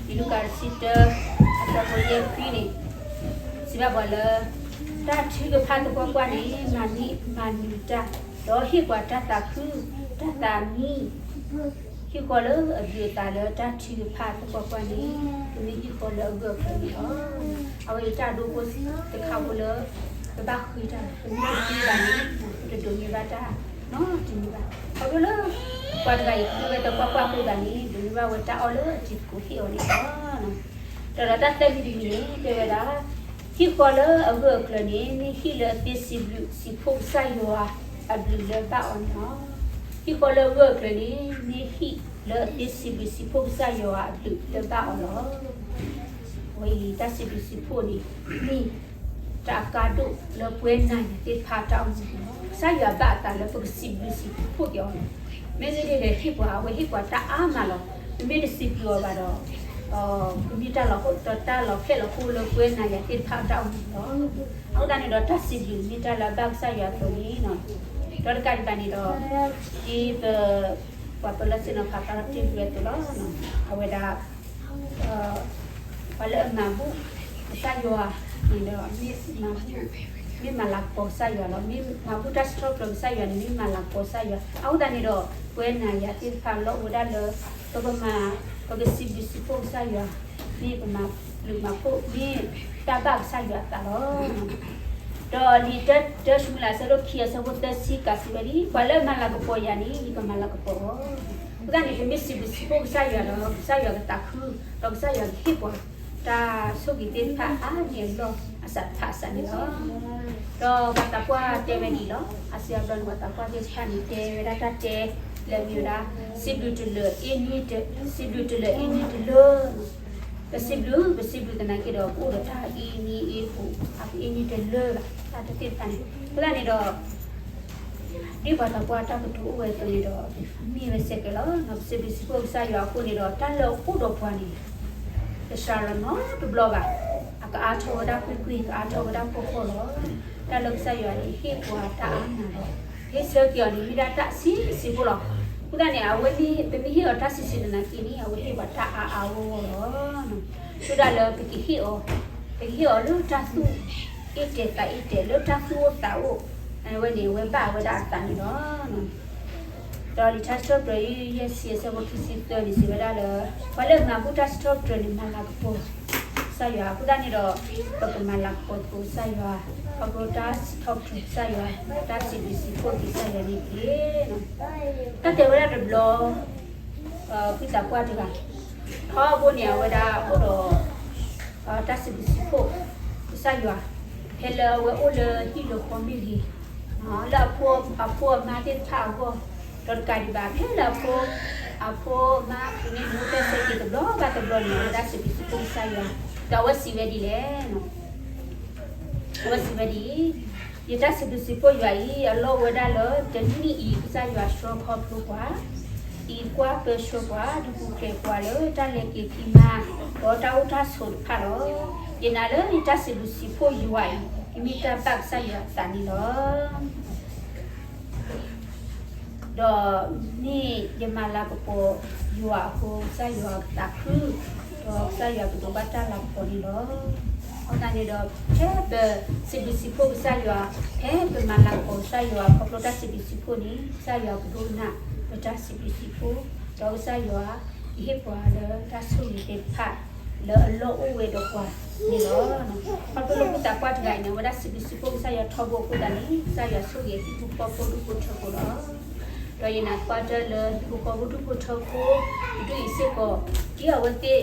လူၤကၣ်တဆံတၢ အဆၢဖိယဲၢ်ခွံန့ၣ် စံးဘၣ်ပှၤလၢ တၢ်ထုကဖၣ်သပှၢ်ပှၢ်န့ၣ် မၤန့ၢ်မၤနၢၤတၢ်, ဒီးဟ့ၣ်ပှၤတၢ်သးခု တၢ်သးမံ ဟံၣ်ဃီလၢအဘျုးအသးလၢတၢ်ထုကဖၣ်သပှၢ်ပှၢ်န့ၣ် ပမ့ၢ်ဟံၣ်ဃီလၢအဂၢၢ်အကျၢၤန့ၣ်လီၤ. အဝဲအံၤတၢ်ဒိဖိတခါဖိလၢ ပဘၣ်ဃ့တၢ် ပမ့ၢ်တဃ့ဘၣ်န့ၣ် ပတဒိးန့ၢ်ဘၣ်တၢ်နီတမံၤဘၣ်. ခီဖျိလၢ ပှၤတဂၤအံၤဃ့ဝဲသပှၢ်ပှၢ်အဃိသတးန့ၣ် ဒိးန့ၢ်ဘၣ်ဝဲတၢ်အီၣ်လၢအတံၤသကိးဟ့ၣ်အီၤန့ၣ်လီၤ. ဒီးဒီးတၢ်သၢမံၤတမံၤန့ၣ် တဲဝဲဒၣ် ဟံၣ်ဃီလၢအဂၢၢ်အကျၢၤန့ၣ် မ့ၢ်ဟံၣ်လၢအသ့စံးဘျုးစံးဖှိၣ်ကစၢ်ယွၤအဘျုးလၢဘၣ်အီၤန့ၣ်လီၤ. ဟံၣ်ဃီလၢအဂၢၢ်အကျၢၤန့ၣ် မ့ၢ်ဟံၣ်လၢအသ့စံးဘျုးစံးဖှိၣ်ကစၢ်ယွၤအဘျုးလၢဘၣ်အီၤလီၤ. အဝဲအံၤတၢ်စံးဘျုးစံးဖှိၣ်န့ၣ် မ့ၢ် တၢ်အကါဒိၣ်လၢပဝဲနၤယၤသ့ၣ်တဖၣ်တၢ်အိၣ်မူန့ၣ်လီၤ. ကစၢ်ယွၤဘၣ်အသးလၢပကစံးဘျုးစံးဖှိၣ်က့ၤအီၤန့ၣ် မ့မ့ၢ်ဒ်လဲၣ်ဟ့ၣ်ပှၤ အဝဲဟ့ၣ်ပှၤတၢ်အါမးလီၤ. ပမ့ၢ်တစံးဘျုးအီၤဘၣ်ဒီး ပမ့ၢ်တၢ်လီၤဟိၣ်ဒီးတၢ်လီၤဖျဲၣ်လီၤဃိလၢပဝဲနၤယၤသ့ၣ်တဖၣ်တၢ်အိၣ်မူန့ၣ်လီၤ. အဃိသတးန့ၣ်ဒီးတၢ်စံးဘျုးမ့ၢ်တၢ်လၢအဘၣ်ကစၢ်ယွၤအသိးန့ၣ် ဒီးတကးဒံးဘၣ်န့ၣ်ဒီး ဒ်ပ ပှၤပၢၤလီၢ်ဆ့ၣ်နီၤဖးဖျါထီၣ်တ့ၢ်ဝဲအသိးလီၤ. အဝဲဒၣ် ပှၤလၢအမၤဘူၣ်ကစၢ်ယွၤန့ၣ်ဒီး မ့ၢ်မၤလၤကပီၤကစၢ်ယွၤလီၤ. မ့ၢ်မၤဘူၣ်တၢ်စံးထီၣ်ပတြၢၤကစၢ်ယွၤန့ၣ် မ့ၢ်မၤလၤကပီၤကစၢ်ယွၤ. အဃိသတးန့ၣ်ဒီး ပဝဲနၤယၤသ့ၣ်တဖၣ်လီၤအိၣ်ဝဲဒၣ်လၢ ပကမၤ ပကစံးဘျုးစံးဖှိၣ်ကစၢ်ယွၤ မ့ၢ်ပမၤဘျုးမၤဖှိၣ် မ့ၢ်တၢ်ဘၣ်ကစၢ်ယွၤအသးလီၤ. ဒီးလံာ်တၢၡမူၤအ့လး အဆၢဒိၣ်ခံ အဆၢဖိသၢဆံ ကးစံးဝဲဒ်အံၤ, ပှၤလၢအမၤလၤကပီၤယၤန့ၣ် ယကမၤလၤကပီၤအီၤ. အဃိသတးန့ၣ် ပမ့ၢ်စံးဘျုးစံးဖှိၣ်ကစၢ်ယွၤဒီး ကစၢ်ယွၤကသးခု, ဒီးကစၢ်ယွၤကဟ့ၣ်ပှၤ တၢ်ဆိၣ်ဂ့ၤသ့ၣ်တဖၣ်အါန့ၢ်အလီၢ်အစးတဖၣ်အစးန့ၣ်လီၤ. ဒီးပှၤသးပှၢ်တဲဝဲဒ်အံၤလီၤ. အါစုအါဘျီန့ၣ် ပှၤသးပှၢ်သ့ၣ်တဖၣ်န့ၣ် တဲဝဲဒၣ်တၢ်တဲလၢမ့ၢ်ဝဲဒၣ် စံးဘျုးတလၢာ်အ့ၣ်နံၣ်တ, စံးဘျုးတလၢာ်အ့ၣ်နံၣ်တလၢာ် ပစံးဘျုး, ပစံးဘျုးသနာ်က့ဒီး ပအိၣ်ဒီးတၢ်အ့ၣ်နံၣ်အ့ၣ်ဟူး, အ့ၣ်နံၣ်တလၢာ်ဘၣ်, တၢ်တသ့ၣ်တဖၣ်န့ၣ်. အဃိသတးန့ၣ်ဒီး ဒ်ပှၤသးပှၢ်တၢ်ကတိၤအိၣ်ဝဲအသိးန့ၣ်ဒီး မ့ၢ်ဝဲစဲးကဲးလီၤ. ပစံးဘျုးစံးဖှိၣ်ကစၢ်ယွၤအဃိန့ၣ်ဒီး တၢ်လၢအအိၣ်ဒီးပှၤန့ၣ် တစှၤလီၤနီတဘျီဘၣ်. အကအါထီၣ်ဝဲဒၣ်ကွ့ၢ်ကွ့ၢ်, ကအါထီၣ်ဝဲဒၣ်ဖှီၣ်ဖှီၣ်လီၤ. တၢ်လၢကစၢ်ယွၤန့ၣ် ဟ့ၣ်ပှၤတၢ်အါမးလီၤ. ဟ့ၣ်ဆၢက့ၤအီၤန့ၣ် မ့ၢ်ဒၣ်တၢ်ဆံးဆံးဖိလီၤ. အဃိသတးန့ၣ် အဝဲန့ၣ် ပမ့ၢ်ဟ့ၣ်အီၤတၢ်ဆံးဆံးသနာ်က့န့ၣ် အဝဲဟ့ၣ်ပှၤတၢ်အါအါဂီၢ်ဂီၢ်လီၤ. ဆိဒၣ်လၢပကဟ့ၣ်အီၤ, ပကဟ့ၣ်အီၤလၢတၢ်သူၣ်အ့ၣ်တဲာ်သးအ့ၣ်တဲာ်, လၢတၢ်သူၣ်အိၣ်သးအိၣ်, အဝဲန့ၣ် အဝဲဘၣ်ဝဲဒၣ်အသးန့ၣ်လီၤ. ဒီးလံာ်စံးထီၣ်ပတြၢၤ ယဲၢ်ဆံ အဆၢဖိခံဆံသၢန့ၣ် စံးဝဲဒၣ်လၢ ပှၤလၢအမၤဘူၣ်တၢ်စံးထီၣ်ပတြၢၤန့ၣ် မၤလၤကပီၤကစၢ်ယွၤ. အဃိသတးန့ၣ်ဒီး ပကမၤလၤကပီၤသကိးကစၢ်ယွၤ ခီဖျိတၢ်စံးထီၣ်ပတြၢၤကစၢ်ယွၤ, တၢ်စံးဘျုးစံးဖှိၣ်ကစၢ်ယွၤန့ၣ်တက့ၢ်. တၢ်တဲဝဲဒၣ်တဘျီ ဖုသးပှၢ်တဂၤ ထီဘိန့ၣ် အဝဲဒၣ်အိၣ်ဒီး တၢ်စံးဘျုးစံးဖှိၣ်ကစၢ်ယွၤ ဖဲလၢအဝဲအိၣ်လၢဟံၣ်လၢဃီမ့ၢ်ဂ့ၤ, လၢအဖိအမါသ့ၣ်တဖၣ်အဂီၢ်, ဒီးတကးဒံးဘၣ် ဖဲလၢအဖိ, အဖိအမါအပူၤန့ၣ် မ့ၢ်တဲဆၢက့ၤတဘျီဘၣ်တဘျီန့ၣ် အဝဲဒၣ်စံးဘျုးစံးဖှိၣ်ကစၢ်ယွၤ, ဒီးအဝဲစံးဝဲဒ်လဲၣ် အဝဲစံးဝဲဒ်အံၤ, ယတၢ်စံးဘျုးစံးဖှိၣ်ယွၤအံၤ အလီၢ်ဝဲဒၣ်လၢတနံၣ်အံၤ ကစၢ်ယွၤဆှၢခီဖျိပှၤ, အံးကွၢ်ပၢဆှၢပှၤ, ဒုးပူၤဖျဲးပှၤလၢတၢ်လဲၤက့ၤခံမါ, ဒီးတၢ်အိၣ်တၢ်ဆိးတဖၣ်လီၤ. ယနာ်လၢယတၢ်စံးဘျုးစံးဖှိၣ်ယွၤအံၤ ကမ့ၢ်တၢ်ဘၣ်ကစၢ်ယွၤအသးန့ၣ်လီၤ. ဒီးမ့ၢ်ယမၤလၤကပီၤယွၤအဃိ ကစၢ်ယွၤကသးခု, ဒီးကစၢ်ယွၤကဒိးဘၣ်တၢ်လၤကပီၤန့ၣ်လီၤ. အဃိသတးန့ၣ်ဒီး ဖဲပစံးဘျုးစံးဖှိၣ်ကစၢ်ယွၤ, ဖဲပမၤလၤကပီၤကစၢ်ယွၤ ခီဖျိတၢ်စံးဘျုးစံးဖှိၣ်န့ၣ် ကစၢ်ယွၤကဒိကနၣ်ပတၢ်စံးဘျုးစံးဖှိၣ်, ဒီးကစၢ်ယွၤကဟ့ၣ်ပှၤလၢတၢ်ဆိၣ်ဂ့ၤသ့ၣ်တဖၣ် လၢအလီၢ်အိၣ်ဝဲဒီးပှၤန့ၣ်လီၤ. ခီဖျိလၢဖုသးပှၢ်တဂၤအံၤန့ၣ် အဝဲဒၣ်စံးဘျုးစံးဖှိၣ်ကစၢ်ယွၤထီဘိအဃိသတးန့ၣ် ကစၢ်ယွၤဆိၣ်ဂ့ၤဟံၣ်ဖိဃီဖိဒူၣ်ဖိထၢဖိလီၤ. ဒီးယနာ်သပှၢ်တၢၢ်လၢဟံၣ်ဖိဃီဖိဒူၣ်ဖိထၢဖိ ဒူၣ်အံၤစ့ၢ်ကီး ဒ်အဝဲသ့ၣ်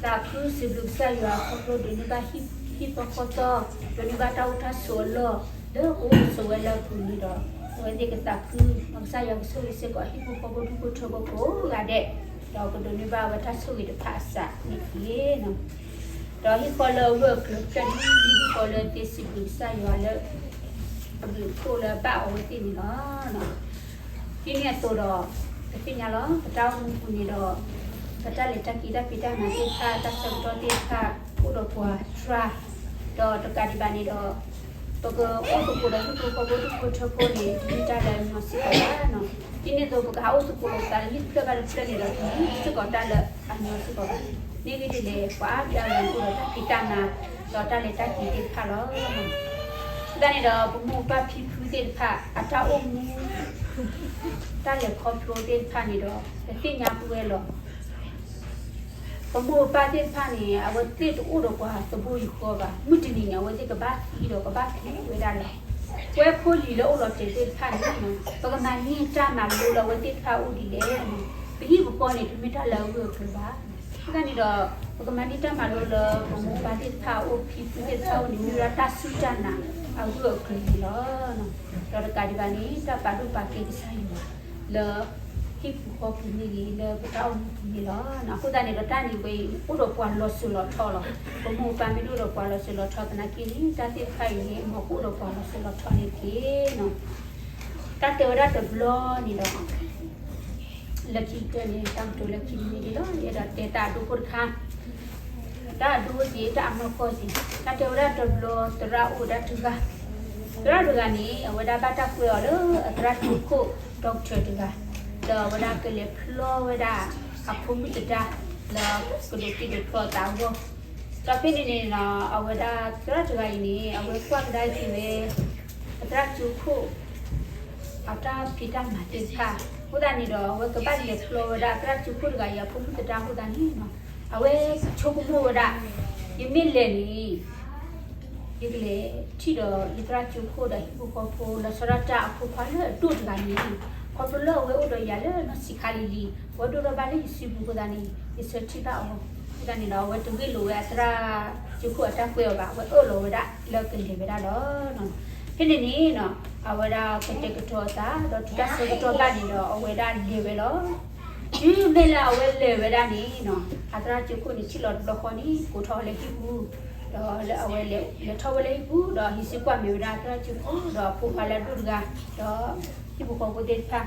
သးခုစံးဘျုးကစၢ်ယွၤခီဖျိဒိးန့ၢ်ဘၣ်ဟံၣ်ဃီဃီသီ, ဒိးန့ၢ်ဘၣ်တၢ်အိၣ်တၢ်ဆိးအလီၢ် လၢကအိၣ်ကဆိးဝဲလၢအပူၤန့ၣ်ဒီး အဝဲသ့ၣ်ကသးခု, ဒီးကစၢ်ယွၤကဆိၣ်ဂ့ၤစ့ၢ်ကီးဟံၣ်ဖိဃီဖိဒူၣ်ဖိထၢဖိကိးဂၤဒဲး, ဒီးကဒိးန့ၢ်ဘၣ်ဝဲတၢ်ဆိၣ်ဂ့ၤတဖၣ်အစးန့ၣ်တက့ၢ်. ဒီးဟံၣ်ဃီလၢအဂၢၢ်အကျၢၤဖျၢၣ်န့ၣ် မ့ၢ်ဟံၣ်ဃီလၢသ့စံးဘျုးကစၢ်ယွၤလၢ အဘျုးအဖှိၣ်လၢအဘၣ်အဝဲသ့ၣ်န့ၣ်လီၤ. ဒ်န့ၣ်အသိးဒီး ပသ့ၣ်ညါလီၤ ပတၢ်အိၣ်မူပူၤန့ၣ်ဒီး ပတၢ်လဲၤတၢ်က့ၤတၢ်ဖံးတၢ်မၤသ့ၣ်တဖၣ် တၢ်ဆၢကတီၢ်သ့ၣ်တဖၣ် အိၣ်ဒီးပှၤတြၢ်, ဒီးတကးဒံးဘၣ်န့ၣ်ဒီး ပကအိၣ်သကိးဒီးဟံၣ်ဖိဃီဖိဒူၣ်ဖိထၢဖိန့ၣ် တမ့ၢ်တၢ်လၢအညီစ့ၢ်ကီးဘၣ်. ဒ်န့ၣ်အသိး ပကဟးအိၣ်သကိးလိာ်ပသးလၢဟံၣ်တဖျၢၣ်ဘၣ်တဖျၢၣ်န့ၣ်ဒီး တမ့ၢ်စ့ၢ်ကီးတၢ်လၢအညီစ့ၢ်ကီးဘၣ်. မ့ၢ်ဂ့ၢ်ဒ်လဲၣ် ပှၤအါဘျါဂၤန့ၣ်အိၣ်ဒီးတၢ်ဖံးတၢ်မၤ ဒီးတၢ်လဲၤတၢ်က့ၤသ့ၣ်တဖၣ်လီၤ. အဃိသတးန့ၣ်ဒီး ပမိၢ်ပၢ်ဖံဖုသ့ၣ်တဖၣ် အတၢ်အိၣ်မူ တၢ်လဲၤခီဖျိသ့ၣ်တဖၣ်န့ၣ်ဒီး ပသ့ၣ်ညါပဝဲလီၤ. ပမိၢ်ပၢ်သ့ၣ်တဖၣ်န့ၣ် အဝဲသ့ၣ်တအိၣ်ဒီးပှၤသဘိယူၢ်ဃီဘၣ်. မုၢ်တနံၤန့ၣ် အဝဲသ့ၣ်ကဘၣ်သံဒီးကဘၣ်ဖျဲးဝဲဒၣ်လီၤ. ပဝဲဖိလံၤလၢအိၣ်လီၤတဲာ်သ့ၣ်တဖၣ်န့ၣ် ပကမၤန့ၢ်တၢ်မၤလိလၢအဝဲသ့ၣ်တဖၣ်အအိၣ်ဒ်လဲၣ်. ပဟံၣ်ပဃီန့ၣ် တမ့ၢ်တၢ်လၢအဂၢၢ်အကျၢၤဘၣ်. အဃိသတးန့ၣ်ဒီး ပကမၤန့ၢ်တၢ်မၤလိလၢပမိၢ်ပၢ်သ့ၣ်တဖၣ်အအိၣ် ဖံဖုသ့ၣ်တဖၣ်အအိၣ်န့ၣ် မ့ၢ်ဝဲဒၣ်တၢ်စူၢ်တၢ်နာ်အဂၢၢ်အကျၢၤန့ၣ်လီၤ. ဒီးတကးဒံးဘၣ်န့ၣ် တၢ်ပာ်ဒိၣ်ပာ်ကဲကစၢ်ယွၤလၢ ဟံၣ်ပူၤဃီပူၤမ့ၢ်ဂ့ၤ လၢပတၢ်အိၣ်မူပူၤန့ၣ်လီၤ. အဃိသတးန့ၣ်ဒီး တၢ်န့ၣ်ဝဲအံၤ အိၣ်ဒီးပှၤလီၤစိၤလီၤထီလီၤ. ပမိၢ်ပၢ်မ့ၢ်တအိၣ်ဒီးပှၤလီၤစိၤလီၤထီသနာ်က့န့ၣ် တၢ်သ့ၣ်တဖၣ်အံၤန့ၣ် မ်ကအိၣ်ဒီးပှၤလီၤစိၤလီၤထီန့ၣ်တက့ၢ်. တၢ်တဲဝဲဒၣ်တဘျီန့ၣ်ဒီး လၢခံကတၢၢ်န့ၣ် တၢ်ကတိၤလၢခံန့ၣ်ဒီး ယအဲၣ်ဒိးတဲတၢ်အဒိဖိတခါ, တၢ်အဒိသ့ၣ် တၢ်အနီၢ်ကီၢ်သ့ၣ်, တၢ်တဲဝဲဒၣ်တဘျီ သရၣ်အိၣ်ဝဲဒၣ်တဂၤ, သရၣ်တဂၤန့ၣ် အဝဲဒၣ်ဘၣ်တၢ်ကွဲအီၤလၢအသရၣ်တုၤခိၣ် doctor တဂၤ, လၢအဝဲဒၣ်ကလဲၤဖျီဝဲဒၣ် အဖိမုၣ်သဒါ လၢကဒိးတ့ဒိးဖျီအသးအဂီၢ်, ဒီးဖဲန့ၣ်န့ၣ် အဝဲဒၣ်သရၣ်တဂၤအံၤန့ၣ် အဝဲကွၢ်ကဒါက့ၤဝဲ အသရၣ်ကၠိခိၣ် အတၢ်ဖံးတၢ်မၤသ့ၣ်တဖၣ်, အဃိသတးန့ၣ်ဒီး အဝဲကဘၣ်လဲၤဖျီဝဲဒၣ်သရၣ်ကၠိခိၣ်တဂၤအံၤအဖိမုၣ်သဒါအဃိသတးန့ၣ် အဝဲဆိကမိၣ်ဝဲဒၣ်, ယမ့ၢ်လဲၤန့ၣ် ယကလဲၤထံၣ်ဒီးယသရၣ်ကၠိခိၣ်ဒီးဟံၣ်ဖိဃီဖိ လီၤဆီဒၣ်တၢ်အဖိခွါလၢအဒိၣ်တဂၤန့ၣ်, ခီဖျိလၢအဝဲအိၣ်ဒီးယၤလၢနီၢ်ဆံးခါလံၤလံၤ, အဝဲဒိၣ်ထီၣ်ဘၣ်လၢယစုပူၤအဃိသတးန့ၣ် ယဆၢထံၣ်ဘၣ်အီၤ, အဃိသတးန့ၣ်ဒီး အဝဲတဂ့ၢ်လိာ်ဝဲအသရၣ်ကၠိခိၣ်အတၢ်ကွဲအီၤဘၣ်, အဝဲအၢၣ်လီၤဝဲဒၣ်လၢကလဲၤဝဲဒၣ်လီၤ. ဖဲန့ၣ်န့ၣ် အဝဲဒၣ်ကတဲာ်ကတီၤအသး ဒီးတုၤတၢ်ဆၢကတီၢ်ဘၣ်န့ၣ်ဒီး အဝဲဒၣ်လဲၤဝဲလီၤ. တုၤမ့ၢ်လၢအဝဲလဲၤဝဲဒၣ်န့ၣ် အသရၣ်ကၠိခိၣ်န့ၣ် ထံၣ်လီၤတဘျီဃီန့ၣ် ကိးထီၣ်ဝဲလၢဟံၣ်ပူၤ, ဒီးလၢအဝဲလဲၤထီၣ်ဝဲလၢဟံၣ်ပူၤ ဒီးဟံးစုကွၢ်မဲာ်ဝဲဒၣ်သရၣ်ကၠိခိၣ် ဒီးအဖိခွါလၢအဒိၣ်တဂၤ ဒီးဟံၣ်ဖိဃီဖိသ့ၣ်တဖၣ်,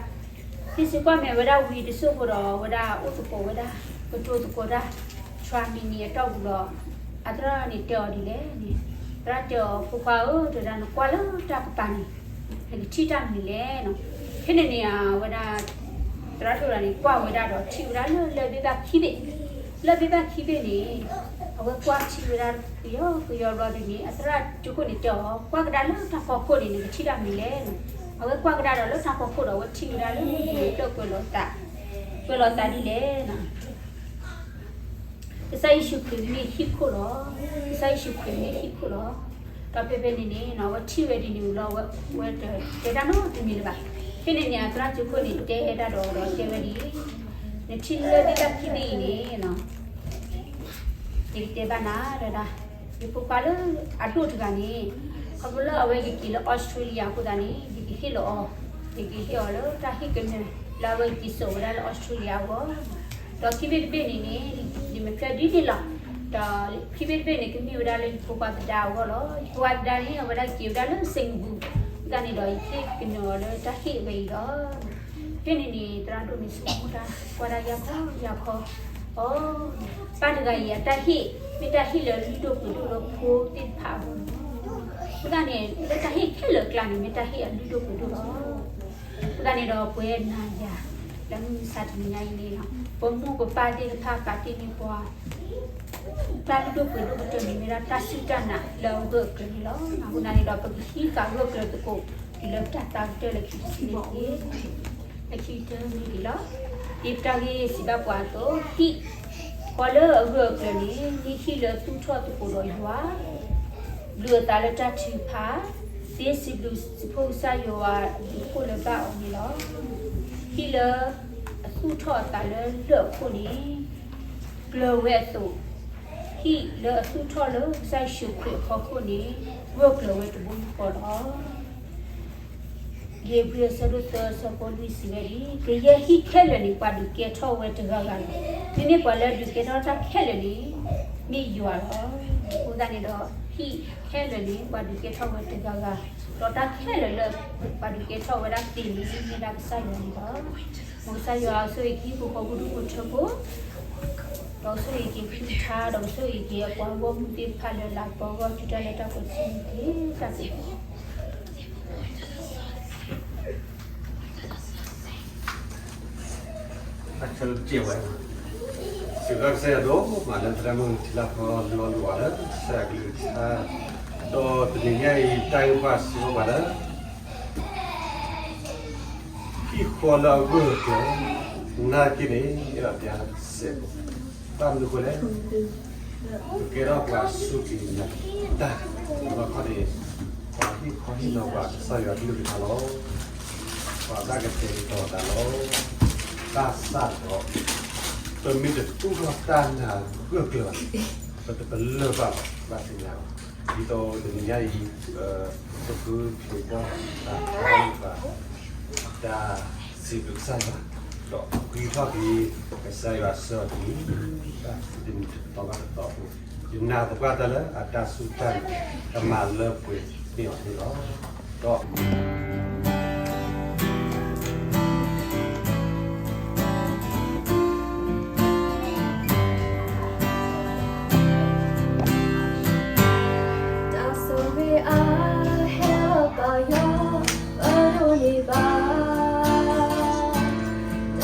ဟံးစုကွၢ်မဲာ်ဝဲဒၣ်ဝံၤတစိၢ်ဖိဒီး အဝဲဒၣ်အိၣ်သကိးဝဲဒၣ် ကတိၤသကိးတၢ် တြၢ်မံၤနံၤအတီၢ်ပူၤဒီး အသရၣ်န့ၣ်တဲအီၤဒ်လဲၣ်န့ၣ်, သရၣ်တဲအီၤ ဖိခွါဧၢ, တဲဒၣ်နကွၢ်လၢတၢ်ကပၤန့ၣ် နကထံၣ်တၢ်မနုၤလဲၣ်န့ၣ်, ဖဲန့ၣ်န့ၣ် အဝဲဒၣ် သရၣ်ဒိၣ်တဂၤန့ၣ် ကွၢ်ဝဲဒၣ်ဒီးထံၣ်ဝဲဒၣ်လၢလၢၢ်ဘ့ၣ်ဘၣ်ခံဘ့ၣ်, လၢၢ်ဘ့ၣ်ဘၣ်ခံဘ့ၣ်န့ၣ် အဝဲကွၢ်ထံၣ်ဝဲဒၣ်ကယီကယီဘျီဒ်န့ၣ် အသရၣ်ကၠိခိၣ်န့ၣ်တဲအီၤ ကွၢ်ကဒါလၢတၢ်ဖီခိၣ်န့ၣ် နကထံၣ်တၢ်မနုၤလဲၣ်န့ၣ်, အဝဲကွၢ်ကဒါဒီးလၢတၢ်ဖီခိၣ်ဒီး အဝဲထံၣ်ဝဲဒၣ်လၢလၢၢ်ကွဲးလီၤသး, ကွဲးလီၤသးဒ်လဲၣ်န့ၣ် ကစၢ်ယ့ၣ်ၡူးခရံာ်မ့ၢ်ဟံၣ်ခိၣ်လီၤ. ကစၢ်ယ့ၣ်ၡူးခရံာ်မ့ၢ်ဟံၣ်ခိၣ်လီၤ. ဒီးဖဲဖဲန့ၣ်န့ၣ် အဝဲထံၣ်ဝဲဒ်န့ၣ်လီၤ, အဝဲတတဲတၢ်နီတမံၤလၢၤဘၣ်. ဖဲန့ၣ်န့ၣ် အသရၣ်ကၠိခိၣ်န့ၣ် တဲဒၣ်ဒီးအီၤဒီးတဲဝဲဒ်အံၤ, နထံၣ်လၢၢ်ဘ့ၣ်ဘၣ်ခံဘ့ၣ်အံၤန့ၣ် ယကတဲဘၣ်နၤ တဲဒၣ်, ယဖိခွါလၢအဒိၣ်တဂၤန့ၣ် ခီဖျိလၢအဝဲကက့ၤလၢ Australia အဃိသတးန့ၣ် ယကဟ့ၣ်လီၤအီၤ, ယကဟ့ၣ်အီၤလၢတၢ်ဟ့ၣ်ကနၢၤ လၢအဝဲက့ၤစိာ်ဝဲဒၣ်လၢ Australia အဂီၢ်, ဒီးခံဘ့ၣ်တဘ့ၣ်န့ၣ်န့ၣ် ယမၤဖျါဒ်န့ၣ်လီၤ. ဒီးခံဘ့ၣ်တဘ့ၣ်န့ၣ် ကမ့ၢ်ဝဲဒၣ်လၢယဖိခွါသဒါအဂီၢ်လီၤ. ယဖိခွါသဒါန့ၣ် အဝဲဒၣ်က့ၤဝဲဒၣ်လၢ Singapore အဃိသတးန့ၣ်ဒီး ယဟ့ၣ်ကနၢၤအီၤလၢတၢ်ဟ့ၣ်အဝဲအံၤလီၤ. ဖဲန့ၣ်န့ၣ် သရၣ်ဒိၣ်န့ၣ် ဆိကမိၣ်တၢ် ကွၢ်ဒၣ်ယၢ်ခီယၢ်ခီ, အိ, ပၢ်တဂၤအံၤအတၢ်ဟ့ၣ် မ့ၢ်တၢ်ဟ့ၣ်လၢအလုၢ်ဒိၣ်ပှ့ၤဒိၣ်လၢဖိသ့ၣ်တဖၣ်အဂီၢ်လီၤ. အဃိသတးန့ၣ် လၢတၢ်ဟ့ၣ်ခဲလၢာ်အကျါန့ၣ် မ့ၢ်တၢ်ဟ့ၣ်အလုၢ်ဒိၣ်ပှ့ၤဒိၣ်လီၤ. အဃိသတးန့ၣ်ဒီး ပဝဲနၤယၤ လၢမုၢ်မဆါတနံၤညါအံၤန့ၣ် ပမိၢ်ပပၢ်သ့ၣ်တဖၣ်ပာ်တ့ၢ်န့ၢ်ပှၤ တၢ်လုၢ်ဒိၣ်ပှ့ၤဒိၣ်ကတၢၢ်န့ၣ် မ့ၢ်ဒၣ်တၢ်စူၢ်တၢ်နာ်လၢအဂၢၢ်အကျၢၤန့ၣ်လီၤ. အဃိသတးန့ၣ်ဒီး ပကဟံးဃာ်ဂၢၢ်ကျၢၤသကိး တုၤလၢပတၢ်သါကတၢၢ်လၢခံတဆံန့ၣ်တက့ၢ်. လၢခံကတၢၢ်န့ၣ်လီၤ. ဒ်ပတၢ်ဂ့ၢ်စံးဘၣ်ပှၤအသိး, ဟံၣ်ဃီလၢအဂၢၢ်အကျၢၤန့ၣ် မ့ၢ်ဟံၣ်လၢအသူၣ်ထီၣ်သကိးဒီးယွၤ, ဘျုးအသးလၢတၢ်ထုကဖၣ်, သ့စံးဘျုးစံးဖှိၣ်ကစၢ်ယွၤအဘျုးအဖှိၣ်လၢဘၣ်အီၤန့ၣ်လီၤ. ဟံၣ်လၢအသူၣ်ထီၣ်အသးလၢလၢၢ်အခိၣ်န့ၣ် ကျၢၤဝဲအသိး, ဟံၣ်လၢအသူၣ်ထီၣ်လၢကစၢ်ယ့ၣ်ၡူးခရံာ်အဖီခိၣ်န့ၣ် ဂၢၢ်ကျၢၤဝဲတဘိယူၢ်ဃီလီၤ. ဧ့ၤဘြံၤအဆၢဒိၣ်သၢအဆၢဖိလွံၢ်စံးဝဲဒ်အံၤ, ကယဲၢ်ဟံၣ်ခဲလၢာ်န့ၣ် ပှၤဒုးကဲထီၣ်ဝဲတဂၤဂၤလီၤ. မ့မ့ၢ်ပှၤလၢဒုးကဲထီၣ်တၢ်ခဲလၢာ်န့ၣ် မ့ၢ်ယွၤလီၤ. အဃိသတးန့ၣ်ဒီး ဟံၣ်ခဲလၢာ်န့ၣ် ပှၤဒုးကဲထီၣ်ဝဲတဂၤဂၤ, ဒီးတၢ်ခဲလၢာ်လၢပှၤဒုးကဲထီၣ်ဝဲဒၣ်သ့ၣ်န့ၣ် မ့ၢ်ဒၣ်ကစၢ်ယွၤန့ၣ်လီၤ. မ်ကစၢ်ယွၤဆိၣ်ဂ့ၤက့ၤဟံၣ်ဖိဃီဖိဒူၣ်ဖိထၢဖိ, ဒီးဆိၣ်ဂ့ၤက့ၤဖုထါ, ဒီးဆိၣ်ဂ့ၤက့ၤအပှၤဂီၢ်မုၢ်သ့ၣ်တဖၣ်လၢလၤကပီၤအဂီၢ် တုၤတၢ်လၢတၢ်ပှဲၤထံန့ၣ်တက့ၢ်. တၢ်ဘျုး အဆၢကတီၢ်ဝဲ, စံးဘျုးကစၢ်ယွၤဒိၣ်မးလၢသရၣ်မုၣ်ထံလၢ်ဖီလီၤလိာ်အီၤလၢကစၢ်ယွၤကလုၢ်ကထါ, ဒီးတနံၤညါအံၤ တၢ်ဂ့ၢ်ဘၣ်စံးဘၣ်ပှၤလၢ ဟံၣ်ဃီလၢအဂၢၢ်အကျၢၤ နာ်က့န့ၣ် အဲၣ်ဒိးပျးစဲးဖိ, ဘၣ်မနုၤအဃိလဲၣ်, ပကဲထီၣ်ပှၤစူၢ်က့ၤနာ်က့ၤတၢ်, ဒီးခီန့ၣ် ပှၤဟ့ၣ်ခီဟ့ၣ်နီၤပှၤကစၢ်ယွၤကလုၢ်ကထါလီၤ. ပှၤဘၣ်ကတဲာ်ကတီၤသးလီၤ. ဘၣ်ဆၣ်ဒီး ပမ့ၢ်တသူၣ်ထီၣ်တၢ်နာ်ဂၢၢ်ကျၢၤဘၣ်န့ၣ် ပတပလၢၢ်ဘၣ်ဘၣ်, ဘၣ်သ့ၣ်ညါလီၤ. ဒ်သိးတနံၤညါအံၤ ပကဃုထံၣ်ဘၣ်တၢ် တၢ်စံးဘျုးကစၢ်ယွၤ, ဒီးပှဲၤထီၣ်က့ၤ ကစၢ်ယွၤအဆၢတနံၤ, တနံၤတသီဘၣ်တသီအပူၤ, ယနာ်သပှၢ်တၢၢ်လၢအတၢ်စူၢ်တၢ်နာ် ကမၤလၢပှဲၤန့ၢ်အီၤန့ၣ်လီၤ. ဒီး တၢ်ဆိၣ်ဂ့ၤအဟဲလီၤပာ်ယွၤ ပဒိးန့ၢ်ဘၣ်, တၢ်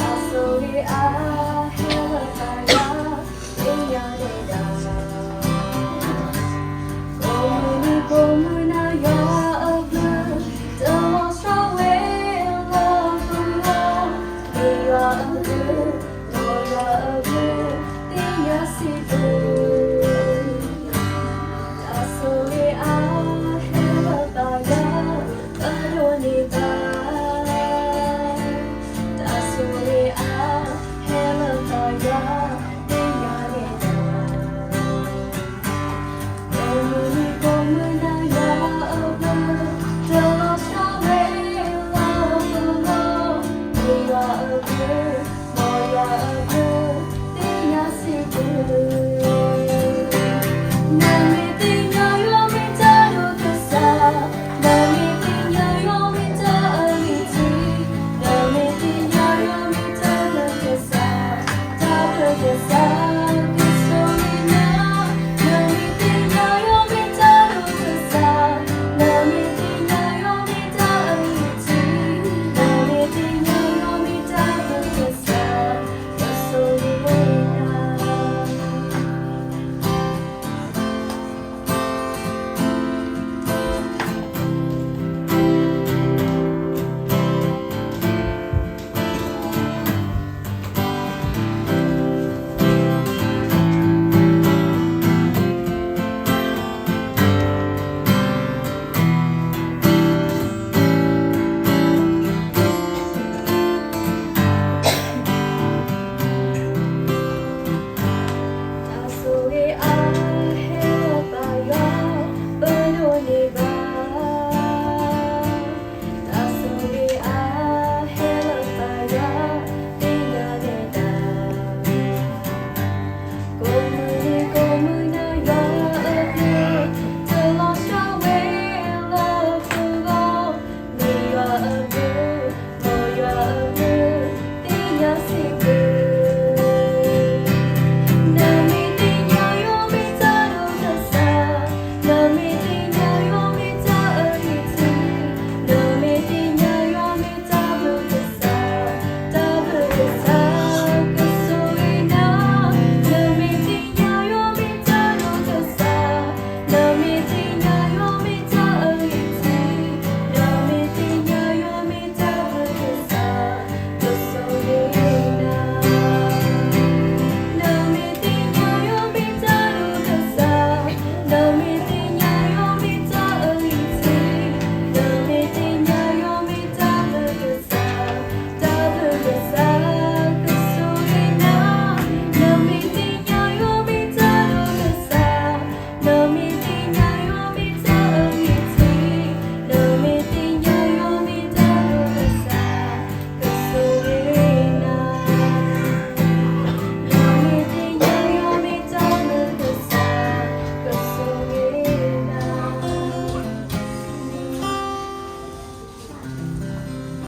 ဘၣ်, တၢ်ဆိၣ်ဂ့ၤအဟဲလၢသးယွၤ, သ့ၣ်ညါန့ၢ်တၢ်, ကိးမုၢ်နံၤကိးမုၢ်နၤယွၤအဘျုး, တလီၤဆီဝဲလၢပဂီၢ်, မ့ၢ်ယွၤအဘျုး, မ်ယွၤအဘျုး, သ့ၣ်ညါစ့ၢ်ကီး, နမ့ၢ်သ့ၣ်ညါယွၤမ့ၢ်တၢ်ဒိၣ်ကစၢ်, နမ့ၢ်သ့ၣ်ညါယွၤမ့ၢ်တၢ်အၢယထံ, နမ့ၢ်သ့ၣ်ညါယွၤမ့ၢ်တၢ်ဘျုးကစၢ်, တၢ်ဘျုးကစၢ်ကဆိၣ်ဂ့ၤနၤ, နမ့ၢ်သ့ၣ်ညါယွၤမ့ၢ်တၢ်ဒိၣ်ကစၢ်, နမ့ၢ်သ့ၣ်ညါယွၤမ့ၢ်